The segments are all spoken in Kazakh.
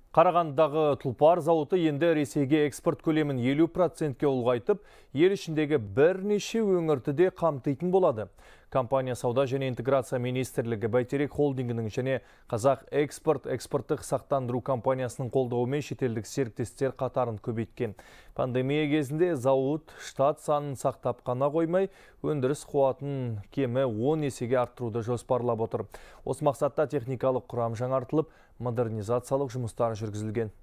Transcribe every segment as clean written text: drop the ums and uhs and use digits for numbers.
Қарағандыдағы Тұлпар зауыты енді Ресейге экспорт көлемін 50%-ке ұлғайтып, ел ішіндегі бірнеше өңірді де қамтитын болады. Компания Сауда және интеграция министрлігі, Бәйтерек холдингінің және Қазақ экспорт экспорттық сақтандыру компаниясының қолдауымен шетелдік серіктестер қатарын көбейткен. Пандемия кезінде зауыт штат санын сақтап қана қоймай, өндіріс қуатын кемі 10 есеге арттыруды жоспарлап отыр. Осы мақсатта техникалық құрам жаңартылып, модернизациялық жұмыстар жүргізілген.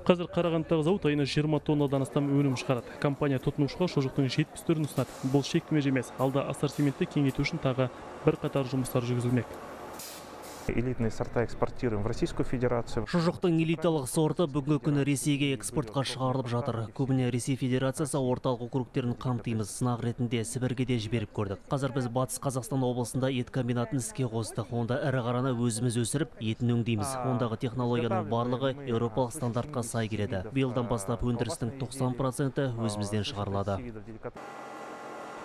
Қазір Қарағандыдағы зауыт айына 20 тоннадан астам өнім шығарады. Компания тұтынушыға шұжықтың 70 түрін ұсынады. Бұл шекті меже емес, алда ассортиментті кеңейту үшін тағы бірқатар жұмыстар жүргізілмек. Элитные сорта экспортируем в Российскую Федерацию. Шұжықтың элиталық сорты бүгінгі күні Ресейге экспортқа шығарылып жатыр. Көбіне Ресей Федерациясы, орталық округтерін қамтимыз. Сынақ ретінде Сібірге де жіберіп көрдік. Қазір біз Батыс Қазақстан облысында ет комбинатын іске қостық. Онда ірі қараны өзіміз өсіріп, етін өңдейміз. Ондағы технологияның барлығы еуропалық стандартқа сай келеді. Биылдан бастап өндірістің 90%-і өзімізден шығарылады.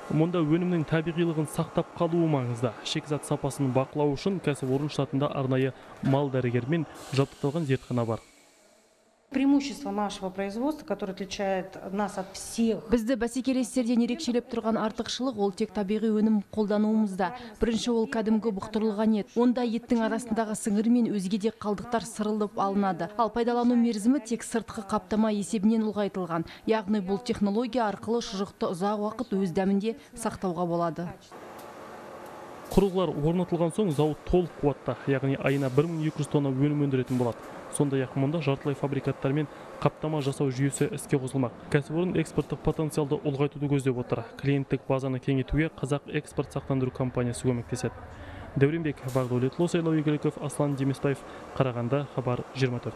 Мұнда өнімнің табиғилығын сақтап қалуы маңызды. Шикізат сапасын бақылау үшін кәсіпорын штатында арнайы мал дәрігермен жабдықталған зертхана бар. Преимущество нашего производства, которое отличает нас от всех. Бізді бәсекелестерден ерекшелеп тұрған артықшылық — ол тек табиғи өнім қолдануымызда. Бірінші, ол кәдімгі бұқтырылған ет. Онда еттің арасындағы сіңір мен өзге де қалдықтар сырылып алынады. Ал пайдалану мерзімі тек сыртқы қаптама есебінен ұлғайтылған. Яғни бұл технология арқылы шұжықты ұзақ уақыт өз дәмінде сақтауға болады. Құрылғылар орнатылған соң зауыт толық қуатта, яғни айына 1200 тонна өнім өндіретін болады. Сондай-ақ мұнда жартылай фабрикаттар мен қаптама жасау жүйесі іске қосылмақ. Кәсіпорын экспорттық потенциалды ұлғайтуды көздеп отыр. Клиенттік базаны кеңейтуге Қазақ экспорт сақтандыру компаниясы көмектеседі. Дәуренбек Бақдәулетұлы, Сайлау Игіліков, Аслан Демесбаев, Қарағанды, Хабар 24.